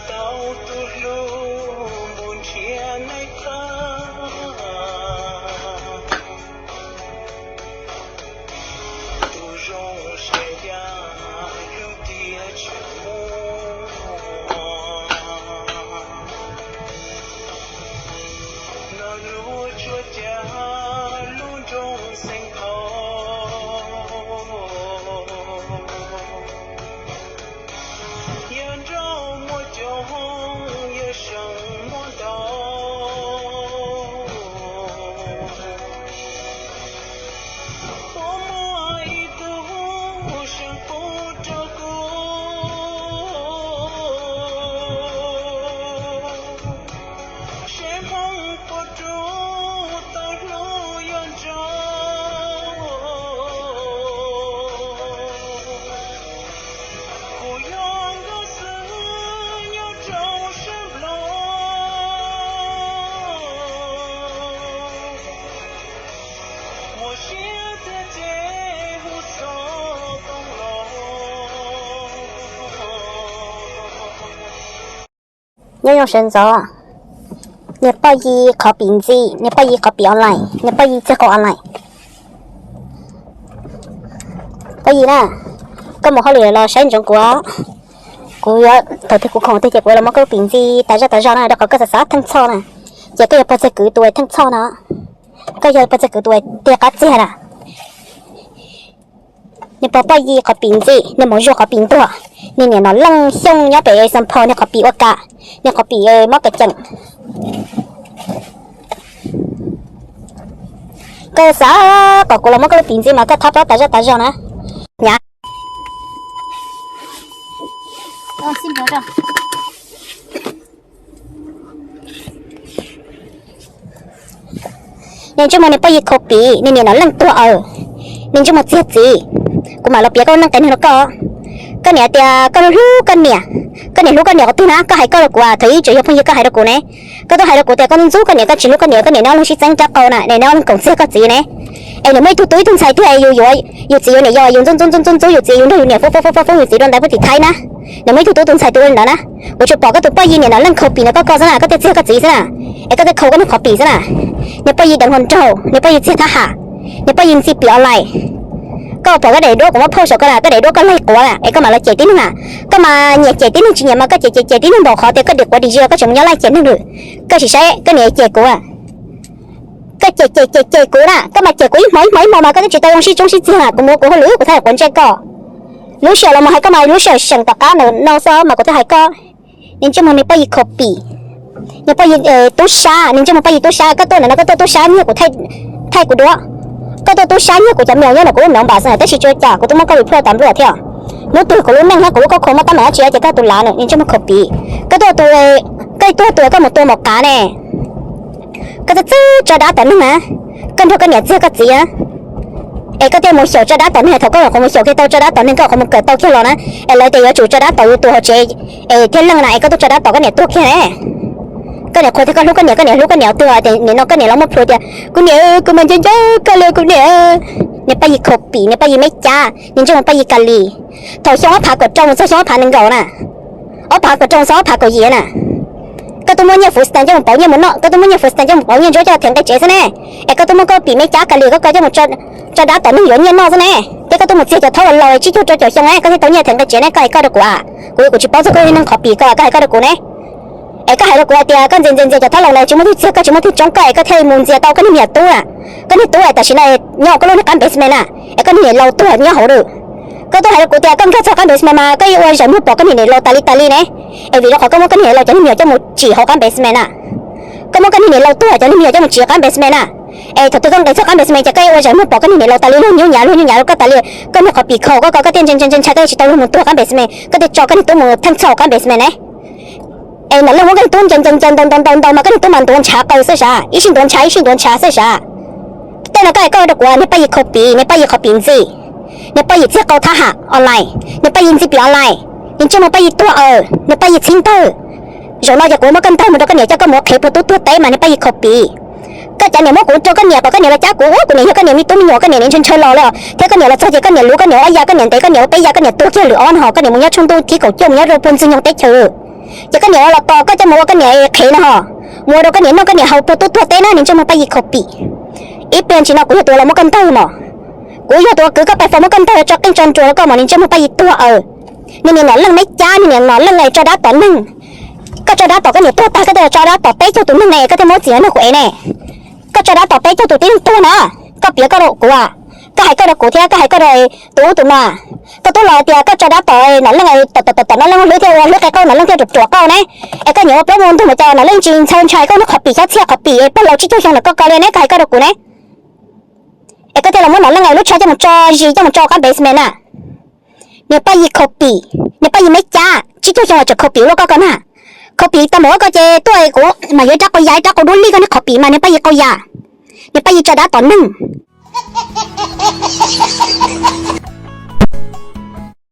Tau tus hlub mus nrhiav neej txhab, tus zoo sav yam hlub tiag tsis muaj. Los luag tsuas cas lub nroog Xeev Phau, yawg nrauj muaj coob, yawg seem muaj ntau. Puas muaj ib tug seem pub rau kuv, seb Hmoob puas rub tau hlub yawg nrauj. Kuv yog nkauj xwb nyob rau sab nplog, muaj siab tiag ces hu xov tooj los. Nyob zoo sawv ntxov, niag Poj Yi qhov pim ntxi, niag Poj Yi qhov pim online, niag Poj Yi txiag qau online. Poj Yi na, koj mus hauj lwm los saib ntsoov kuv. Kuv yuav thaum twg kuv khoom twg ces kuv yuav los muab koj lub pim ntxi tas zaj tas zog na, rau qhov koj xav xav Theej Txhoj na. Ces koj yog Pog Txiag Kwv tus Theej Txhoj na, koj yog Pog Txiag Kwv tus tiag qab txiag na. Niag pog Poj Yi qhov pim ntxi, niag maum Zuag qhov pim ntuag, niag niam Nom Leej Xyooj nyob pem Xeev Phau niag qhov pim ua kas, niag qhov pim mob kas ceem. Koj xav kom kuv los muab koj lub pim ntxi mas koj thab plaub tas zaj tas zog na. Nyav. Niag ntsej muag niag Poj Yi khaus pim, niag niam Nom Leej tuag aws, niag ntsej muag txiag txiv. Kuv mam los piav koj lub neej qee neeg rau koj. Koj niam tias koj hlub koj niam, koj niam hlub koj niam qhov twg na? Koj hais koj rau kuv, thaum ub tseem yog phooj ywg koj hais rau kuv ne. Koj twb hais rau kuv tias koj ntxub koj niam, koj tsis hlub koj niam, koj niam neb ob leeg sib txeeb rab qau na, neb ob leeg koom txiag koj txiv ne. Es nws muaj ib tug tub ib tug ntxhais tiag, yus yuav yus txiv yuav niam yos, yus ntxub ntxub ntxub ntxub yus txiv, yus nrog yus niam foob foob foob foob yus txiv rau ntais puag tim Thaib na. Nws muaj ib tug tub tus ntxhais tus ua li ntawd na. Kuv tsuas pom koj tus Poj Yi niam Nom Leej khaus pim no koj koj xwb na, koj thiaj txiag koj txiv xwb na. Es koj thiaj khaus koj niag qhov pim xwb na. Niag Poj Yi deev hluas nraug, niag Poj Yi txiag thab ham, niag Poj Yi ntxi pim online. Koj pom koj daim duab kuv muab phauj saum koj na, koj daim duab koj laig quav na, es koj mam los cem tib neeg na. Koj mas nyiam cem tib neeg tsis nyiam mas koj cem cem cem tib neeg npaum qhov tias koj dim quav dim zis los koj tseem mus nyob laij cem neeg lawm. Koj sim saib koj niam cem kuv, koj cem cem cem cem kuv na, koj mas cem kuv ib hmo ib hmo ib hmo mas koj twb tsis tau zoo sib tsoob sib txiag na. Kuv mus kuv hauj lwm kuv thiaj hais quav ntsej koj. Lub sij hawm los mus hais koj mas lub sij hawm seem tom qab no xwb mas kuv thiaj hais koj. Niag ntsej muag niag Poj Yi khaus pim, niag Poj Yi tub sab, niag ntsej muag Poj Yi tub sab, koj tuaj ntawm no koj tuaj tub sab nyiag kuv, thaij kuv duab. Koj tuaj tub sab nyiag kuv cov me nyuam nyob ntawm kuv lub mom ntawd xwb na, tab sis tsis ua cas kuv twb muab koj report tas nplua thiab. Hnub twg kuv lub neej thiab kuv lub khaub khoo muaj teeb meem dab tsi ces koj tus lav na, niag ntsej muag khaus pim. Koj tuaj tus, koj tuaj tus koj mus tua mos qav ne. Koj txawj txawj tso dab tom neeg na, koj nrog koj niam txiag koj txiv na. Es koj thiaj mus xyaum tso dab tom neeg, thaum koj nyuam qhuav mus xyaum kiag tau tso dab tom neeg, koj nyuam qhuav mus kawm tau kiag los na, es lawv tias yuav tsum tso dab tom yus tus hauv tsev es thiaj leej na, es koj tuaj tso dab tom koj niam tuag kiag ne. Koj niam qhuas tias koj hlub koj niam, koj niam hlub koj niam twg tias nim no koj niam los muab plhus tias kuv niam, kuv mas nco nco koj li kuv niam. Niag Paj Yi khaus pim, niag Paj Yi Meb Cab, niag ntsej muag Paj Yi Ka Lis. Thaum xyoo ob phav kaum rau mus txog xyoo ob phav nees nkaum na, ob phav kaum rau mus txog ob phav kaum yim na, koj tuaj muab nyiaj food stamp coj mus pauv nyiaj mus noj, koj tuaj muab nyiaj food stamp coj mus pauv nyiaj ntsuab coj thev nqe tsev xwb ne. Es koj tuaj muab koj pim Meb Cab Ka Lis koj ko coj mus tso dab tom neeg yuav nyiaj noj xwb ne. Ces koj tuaj mus txiag cov thaub los laus tsib caug rau caum xyoo ne, koj thiaj tau nyiaj thev nqe tsev ne, koj hais koj rau kuv a. Kuv, kuv tsis paub txog koj lub neej qhov pim, koj, koj hais koj rau kuv ne. Es koj hais rau kuv hais tias koj ntxias ntxias ntxias cov thaub laus los tsis muaj twg txiag koj, tsis muaj twg tsoob koj, es koj thiaj li mus ntxias tau koj niag me nyuam tub na. Koj niag tub es tam sim no nyob koj lub niag qab npem xwb me na. Es koj niag niam laus tuag nyob hauv lawm. Koj tuaj hais rau kuv tias koj nkag txog qab npem xwb me mas koj yuav ua zais muag pom koj niag niam laus tas li tas li ne. Es vim rau qhov koj muab koj niag niam laus cov niag me nyuam coj mus tsim hauv qab npem xwb me na. Koj muab koj niag niam laus tuag cov niag me nyuam coj mus tsim qab npem xwb me na. Es thaum twg koj nqes txog qab npem xwb me ces koj yuav ua zais muag pom koj niag niam laus tas li, luag nyuj nyav luag nyuj nyav rau koj tas li. Koj niag qhov pim khaus koj ko koj thiaj ntshai ntshai ntshai koj yuav tsis tau luag mus tuag qab npem xwb me, koj thiaj tso koj niag tub mus theej txhoj qab npem xwb me ne. Es Nom Leej muab koj niag tub ncaws ncaws ncaws ntaus ntaus ntaus ntaus mas koj niag tub mas ntuav ntshav qw xwb sav, ib sij ntuav ntshav ib sij ntuav ntshav xwb sav. Tej no koj hais koj rau kuv, niag Paj Yi khaus pim, niag Paj Yi qhov pim ntxi, niag Paj Yi txiag qau thab ham online, niag Paj Yi ntxi pim online, niag ntsej muag Paj Yi tuag aws, niag Paj Yi txhib ntawg. Zaum no ces kuv muab koj ntawg mus rau koj niam coj koj mus qhev puag tub tuag teb mas niag Paj Yi khaus pim. Koj cav niam muab kuv rau koj niam kom koj niam los cab kuv, kuv niam yog koj niam me tub me nyuam, koj niam niaj ntshaw ntshaw los lawm. Thiab koj niam los txog ces koj niam luv koj niam ua ib yam, koj niam ntev koj niam ua peb yam, koj niam tuag kiag lwm ob no, koj niam mus nyob tshooj ntuj thib kaum cuaj mus nyob rau puag ntxwg nyoog teb chaws. Ces koj niam ua los tos koj coj mus ua koj niam qhev no ho, mus ua rau koj niam noj koj niam haus puag tub tuag teb na niag ntsej muag paj yig khaus pim. Ib pliag ntsis no kuv yog tus los muab koj ntawg mog, kuv yog tus kwv koj pais faus muab koj ntawg tso qeej tso nruas rau koj mas niag ntsej muag paj yig tuag aw. Niag niam nom leej me cab, niag niam nom leej es tso dab tom neeg. Koj tso dab tom koj niam tuag tag koj thiaj tso dab tom peb caug tus neeg ne, koj thiaj muab txiv noj kuv ev ne. Koj tso dab tom peb caug tus tib neeg tuag na. Koj piav koj rau kuv, koj hais koj rau kuv thiab koj hais koj rau tus ub tus no. Koj twb los tias koj tso dab tom nom leej, tom nom leej hlwb thiaj ua hlwb qe qauj, nom leej thiaj ruam ruam koj ne. Es koj nyiam ua plaub ua ntug mas cas nom leej tsis ntxhov ntshai koj lub qhov pim xyab txhiaj qhov pim es pog laus tsib caug xyoo lawm koj ko li ne, koj hais koj rau kuv ne. Es koj thiaj los muab nom leej lub tshav coj mus tso zis coj mus tso qab basement na. Niag paj yig khaus pim, niag paj yig me cab tsib caug xyoo los tseem khaus pim ua luaj koj ko na. Khaus pim tau mus ua koj ces tuaj kuv mas yuav ib rab qau ya ib rab qau dub lij koj niag qhov pim mas niag paj yig qau ya. Niag paj yig tso dab tom neeg.